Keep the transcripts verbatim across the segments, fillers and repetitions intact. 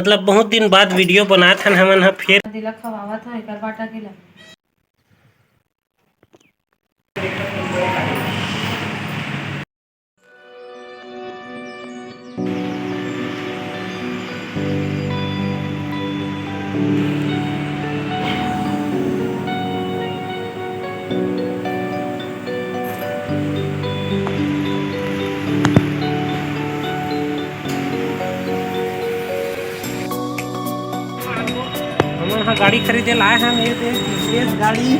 मतलब बहुत दिन बाद वीडियो बनात हन हमन ह फेर। दिला खवावत हन एकर बाटा के ला। हमन ह गाड़ी खरीदे ला आए हन, ये दे, ये गाड़ी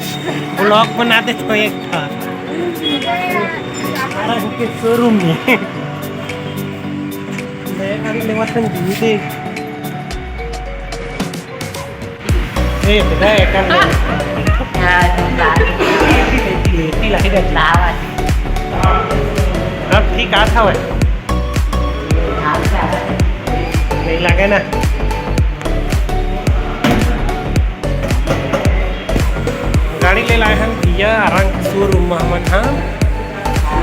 vlog बना दे तो एक ठा। अरे, के showroom में। नया गाड़ी लेवत हन जी, दे। ए, बेटा, एकर ले। हाँ, हाँ। एती लागे। अब ठीक आत हवय। नहीं लागे ना। गाड़ी ले लाए हन भैया, आराम के showroom में हमन ह।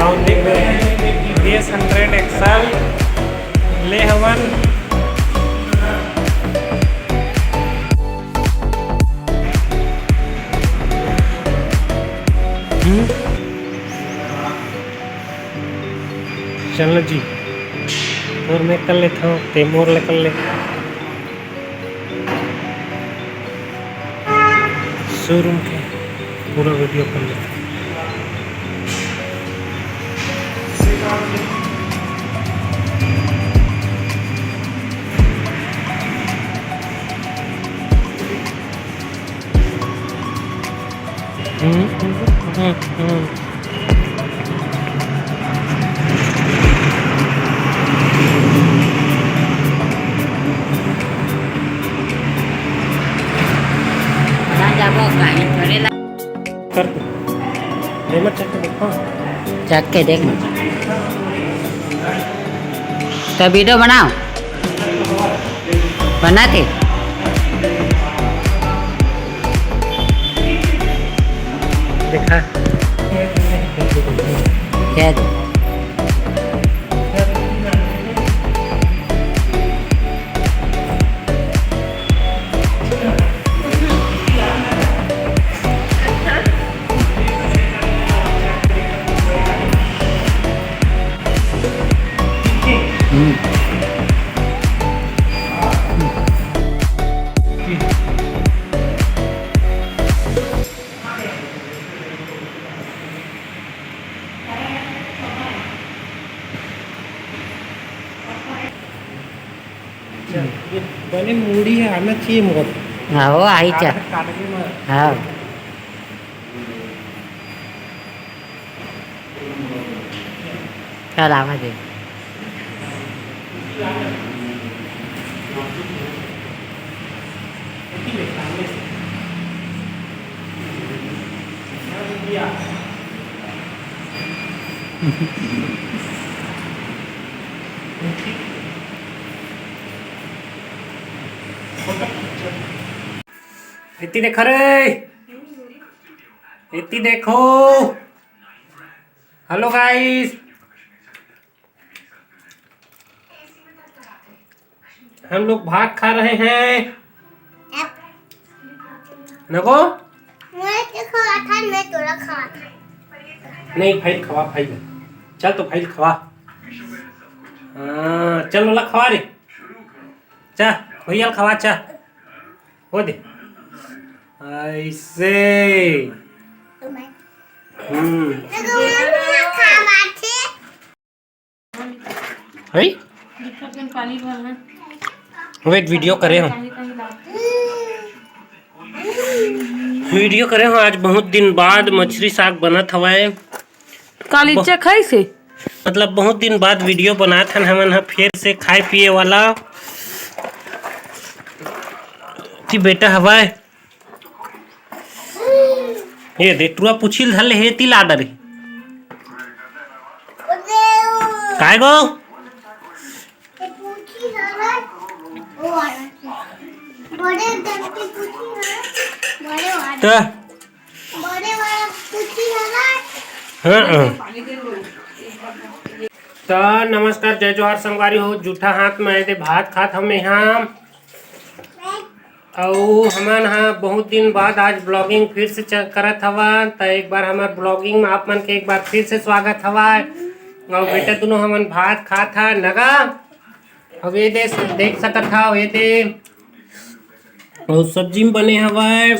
और देख रहे हैं, एस हंड्रेड एक्सएल ले हवन। हम्म। चल जी, तोर मैं कर लेता हूँ, ते मोर ले कर ले। शोरूम के पूरा वीडियो कर लेता हूँ। हम्म, हम्म, हम्म। कहाँ जाबो, कहीं थोड़े ला- कर दे। ले मत चख के देख, हाँ। चख के देख मत। तो वीडियो बनाओ। बना के। देखा। क्या दे? ये बने मूड़ी है, आना चाहिए मोर। हाँ, वो आई चा। काट, काट के मार। हाँ। चल, आवा दे। एती देखा रे, एती देखो। हेलो गाइस, हम लोग भात खा रहे हैं। नको? मैं तो खवा था, मैं तोरा खवा था। नहीं, भाई खवा, भाई। चल तो भाई खवा। हाँ, चल वाला खवा रे। चा, भैया खवा, चा। हो दे। ऐसे। हम्म। है? वेट, वीडियो करे हो। वीडियो करे हो, आज बहुत दिन बाद मछरी साग बनत हवय। काली बह- चखाई से? मतलब बहुत दिन बाद वीडियो बनात हन हमन ह, फेर से खाए पिए वाला। ती बेटा हवय, ये दे टुरा पुछिल धर ले हे, ती ला डरे। काय गो? बड़े दम की पूछी है, बड़े वाले। त बड़े वाला पूछी है ना। हाँ, हाँ। त नमस्कार, जय जोहार संगवारी हो। जूठा हाथ में आए थे, भात खात हमें यहाँ। अउ हमन ह बहुत दिन बाद आज vlogging फिर से च-, करत हवन, त एक बार हमर vlogging में आप मन के एक बार फिर से स्वागत हवय। अउ बेटा दोनों हमन भात खात हन नगा। अब ये दे, देख सकत हव, ये दे अउ सब्जी में बने हवय।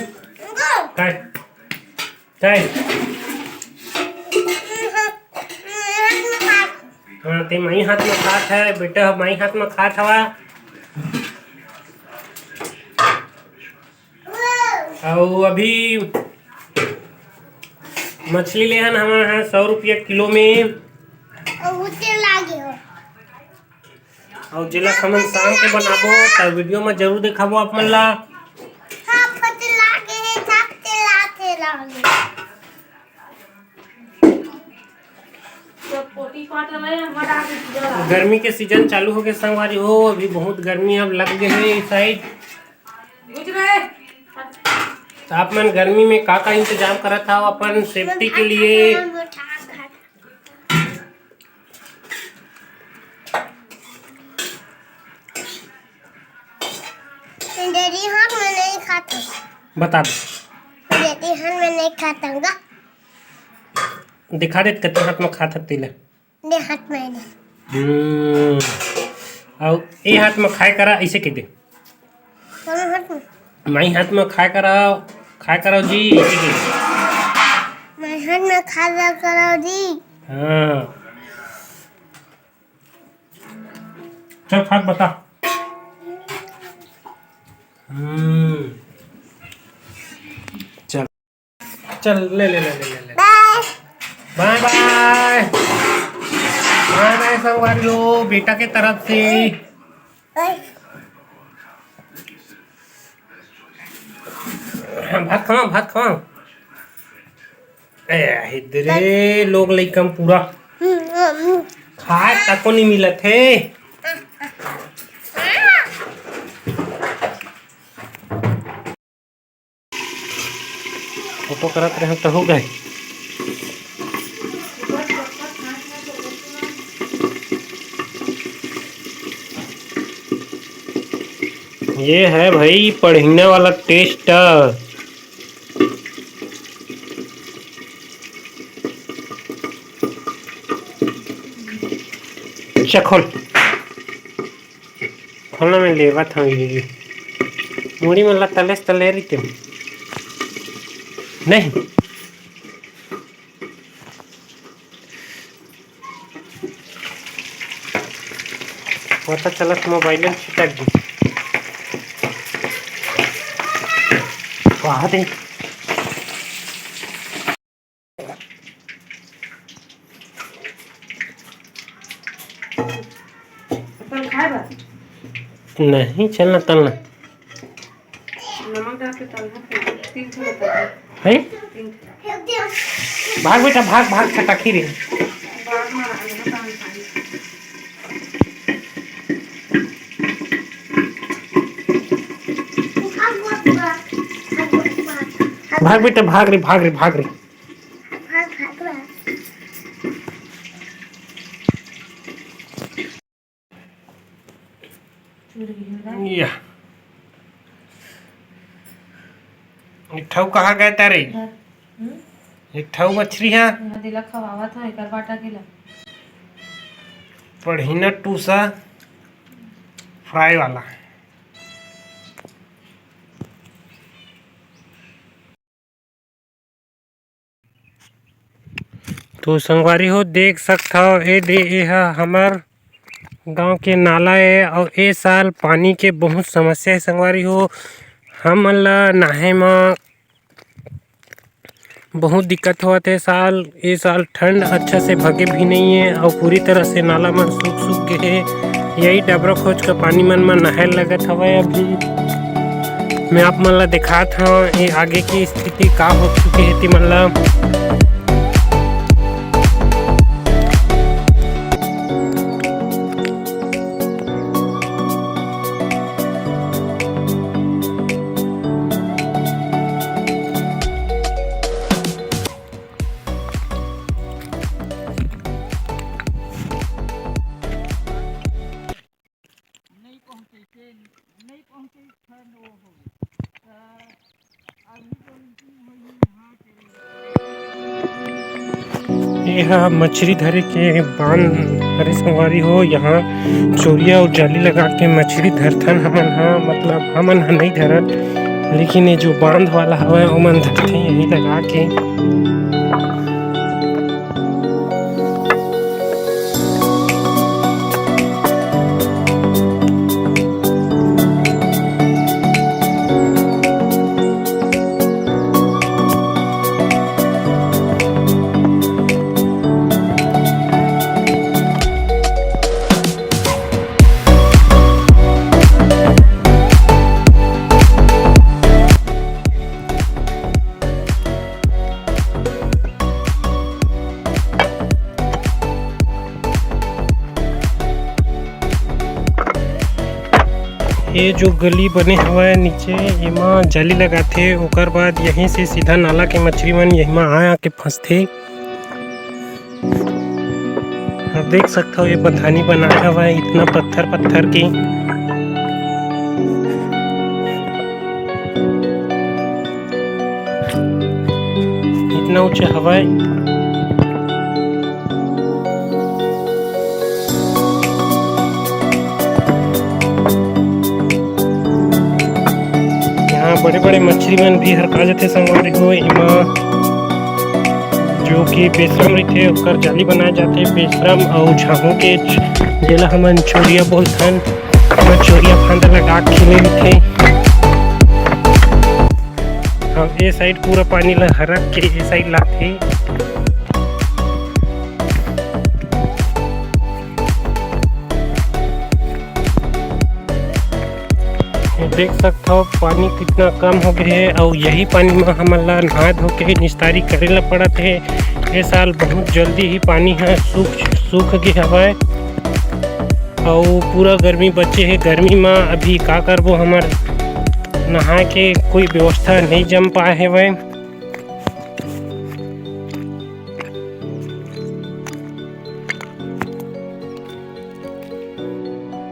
काय? काय? हाँ, ते माई हाथ में खात है, बेटा माई हाथ में खात हवा। अउ अभी मछली लेहन हमन ह सौ रुपया किलो में। अउ तेल लागे हो। अउ जेला हमन शाम के बनाबो, त video में जरूर देखाबो आप मन ला। हाँ, पतला के है, सब तेल आथे लागे। गर्मी के season चालू हो गए संगवारी हो, अभी बहुत गर्मी अब लग गए है इस side। त आप मन गर्मी में का का इंतजाम करत हव अपन safety के लिए? डेडी हाथ में नहीं खाता। बता दो। डेडी हाथ में नहीं खाता गा। दिखा दे कते हाथ में खात हत्ती ले। दे हाथ में दे। हम्म। अउ ए हाथ में खाए करा, ऐसे कह दे। दोनों हाथ में। माई हाथ में खाए करा, खाए करा जी, ऐसे कह दे। माई हाथ में खाए करा जी। हाँ। चल, खा के बता। हम्म। चल। चल, ले, ले, ले, ले, ले, ले। बाय। बाय, बाय। बाय, बाय, संगवारी हो, बेटा के तरफ से। बाय। भात खावा, भात खावा। ए, इधरे लोग लइका में पूरा हम्म, हम्म। खाए तको नहीं मिलत हे। फोटो करत रहे तो हो गए। ये है भाई पढ़ीना वाला test। चखोल। खोलना में लेवत हूँ ये। मुड़ी में लत्ता लेस तले रही नहीं। पता चलत मोबाइल में छिटक गई। कहा दे। अपन खाए बा? नहीं, चलना तलना। नमक डाल के तलना, फिर तीन ठो तलना। है? तीन ठो। भाग बेटा, भाग, भाग, छटाकी रे। बार मार, आलू का पानी। भाग बेटा, भाग रे, भाग रे, भाग रे। भाग, भाग, भाग। या। एक ठऊ कहाँ गए तारे? हम्म? एक ठऊ मछली है। यहाँ दिला खवावत हो, एकर बाटा के ला। पढ़ीना टूसा fry वाला। तो संगवारी हो, देख सकत हव, ए दे, ए ह हमर गांव के नाला ए, अउ ए साल पानी के बहुत समस्या हे संगवारी हो। हमन ल नहाए म बहुत दिक्कत होवत हे साल। ए साल ठंड अच्छा से भगे भी नहीं है और पूरी तरह से नाला मन सूख सूख गए हे। यही डबरा खोच का पानी मन म नहाए लगत हवय। अभी मैं आप मन ला दिखात हव ये आगे की स्थिति का हो चुके हे, ते मन ला। ये ह मछरी धरे के बांध हरे संगवारी हो। यहाँ चोरिया अउ जाली लगा के मछरी धरथन हमन ह, मतलब हमन ह नहीं धरत, लेकिन ये जो बांध वाला हवय ओमन धरथे यही लगा के। ये जो गली बने हवय नीचे, एमा जाली लगाथे, ओकर बाद यहीं से सीधा नाला के मछरी मन यही मा आ आके फंसथे। आप देख सकथव, ये बंधानी बनाए हवय इतना पत्थर पत्थर के, इतना ऊंचा हवय। यहाँ बड़े-बड़े मछरी मन भी हरका जथे संगवारी हो। एमा जो कि बेसरम रहिथे, ओकर जाली बनाए जाथे। बेसरम अउ झांगू के च-, जेला हमन चोरिया बोलथन, ओमा चोरिया फांदा लगा के खेले रहिथे। अब ए साइड पूरा पानी ला हरक के ए साइड लाथे। ये देख सकथव पानी कितना कम हो गए हे, अउ यही पानी म हमन ला नहा धो के निस्तारी करे ला पड़त हे। ए साल बहुत जल्दी ही पानी ह सूख, सूख गे हवय, अउ पूरा गर्मी बचे हे। गर्मी म अभी का करबो, हमर नहाए के कोई व्यवस्था नहीं जम पाए हवय।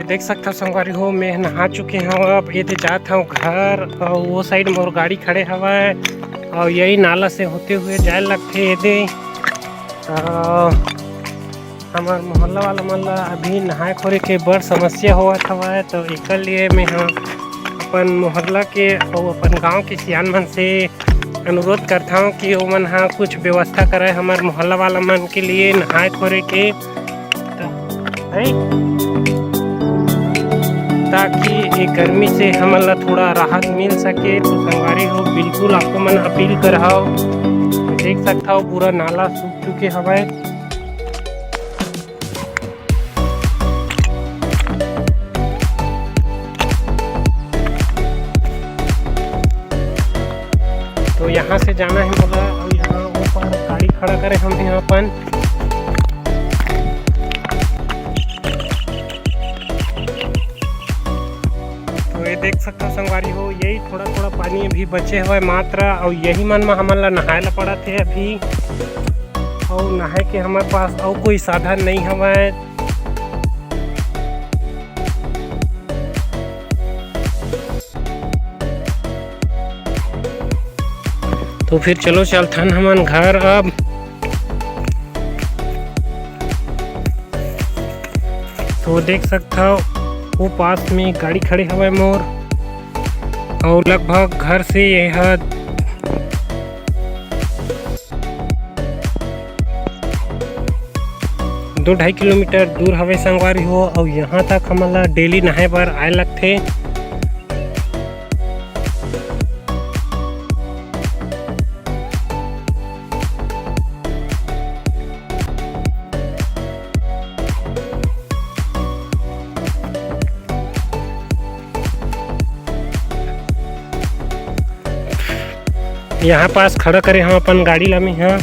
देख सकथव संगवारी हो, मैं नहा चुके हव। अब ये दे जात हव घर, अउ वो साइड मोर गाड़ी खड़े हवय, अउ यही नाला से होते हुए जाए लगथे ये दे। अ, हमर मोहल्ला वाला मन ला अभी नहाए खोरे के बड़ समस्या होवत हवय, तो एकर लिए मैं ह अपन मोहल्ला के अउ अपन गांव के सियान मन से अनुरोध करथव कि ओमन ह कुछ व्यवस्था करय हमर मोहल्ला वाला मन के लिए नहाए खोरे के, त-, है, ताकि ये गर्मी से हमन ला थोड़ा राहत मिल सके। तो संगवारी हो, बिल्कुल आपको मन अपील करहव, देख सकथव पूरा नाला सूख चुके हवय। तो यहाँ से जाना है मोला, अउ यहाँ ऊपर गाड़ी खड़ा करे हम यहाँ अपन। तो ये देख सकथव संगवारी हो, यही थोड़ा थोड़ा पानी अभी बचे हवय मात्र, अउ यही मन म हमन ला नहाए ला पड़त हे अभी। अउ नहाए के हमर पास अउ कोई साधन नहीं हवय। तो फिर चलो चलथन हमन घर अब। तो देख सकथव वो पास में गाड़ी खड़े हवय मोर, अउ लगभग घर से ये ह दो ढाई किलोमीटर दूर हवे संगवारी हो, अउ यहाँ तक हमन ला डेली नहाए बर आए लगथे। यहाँ पास खड़ा करे हम अपन गाड़ी ला मैं ह।